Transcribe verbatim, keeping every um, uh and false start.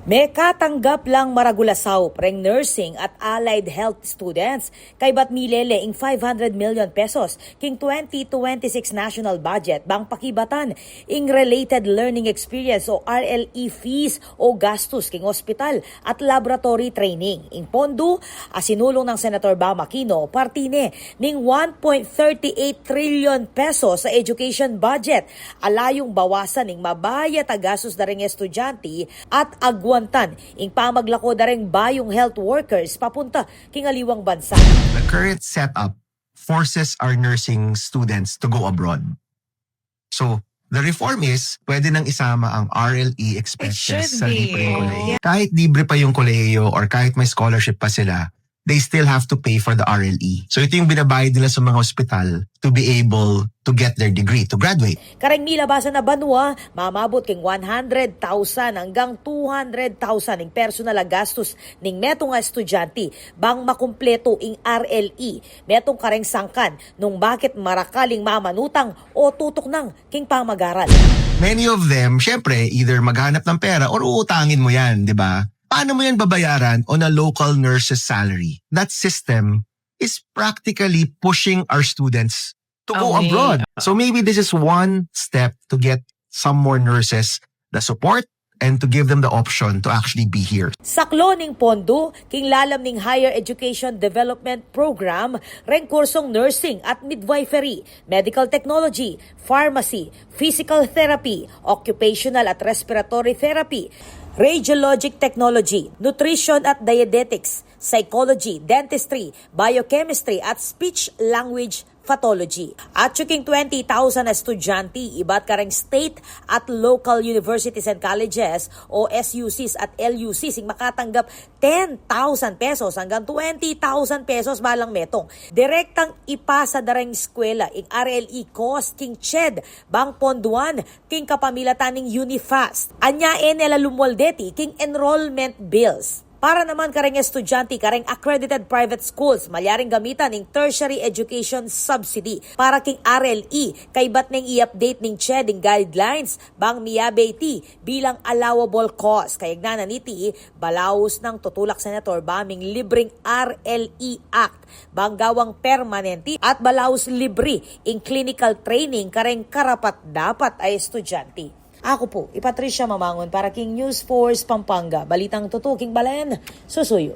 Mekatanggap lang maragul a saup reng nursing at allied health students kaybat milele ing five hundred million pesos king twenty twenty-six national budget bang pakibatan ing related learning experience o R L E fees o gastus king ospital at laboratory training. Ing pondu a sinulung nang Senator Bam Aquino, parti ne ning one point thirty eight trillion pesos a education budget a layung bawasan ing mabayat a gastus da ring estudyante at agwantan ing pamaglako da ring bayung health workers papunta king aliwang bansa. The current setup forces our nursing students to go abroad. So, the reform is, pwede nang isama ang R L E expenses It should sa be. libreng kolehiyo. Kahit libre pa yung kolehiyo or kahit may scholarship pa sila, they still have to pay for the R L E. So, ito yung binabayad nila sa mga ospital to be able to get their degree, to graduate. Kareng milabasan a banua, mamabut king one hundred thousand hanggang two hundred thousand ing personal a gastus ning metung a estudyante bang makumpletu ing R L E. Metung kareng sangkan nung bakit marakal ing mamanutang o tutuknang king pamagaral. Many of them, syempre, either maghanap ng pera or uutangin mo yan, di ba? Paano mo yan babayaran on a local nurse's salary? That system is practically pushing our students to go Away. Abroad. So maybe this is one step to get some more nurses the support and to give them the option to actually be here. Saklo ning pondu king lalam ning Higher Education Development Program reng kursong nursing at midwifery, medical technology, pharmacy, physical therapy, occupational at respiratory therapy, radiologic technology, nutrition at dietetics, psychology, dentistry, biochemistry at speech language pathology. Atyu king twenty thousand a estudyante ibat kareng state at local universities and colleges o S U Cs at L U Cs ing makatanggap ten thousand pesos hanggang twenty thousand pesos balang metung. Direktang ipasa da reng eskwela ing R L E cost king CHED bang ponduan king kapamilatan ning UNIFAST. Anya e ne la lumwal deti king enrollment bills. Para naman kareng estudyante kareng accredited private schools, malyaring gamitan ing tertiary education subsidy para king R L E, kaybat neng i-update ning CHED ing guidelines bang miyabe iti bilang allowable cost. Kayagnan na niti, balaus nang tutulak Senator Bam ing libreng R L E Act bang gawang permanente at balaus libre ing clinical training kareng karapat-dapat a estudyante. Aku pu i Patricia Mamangun para king News Force Pampanga, balitang tutuking balen, susuyu.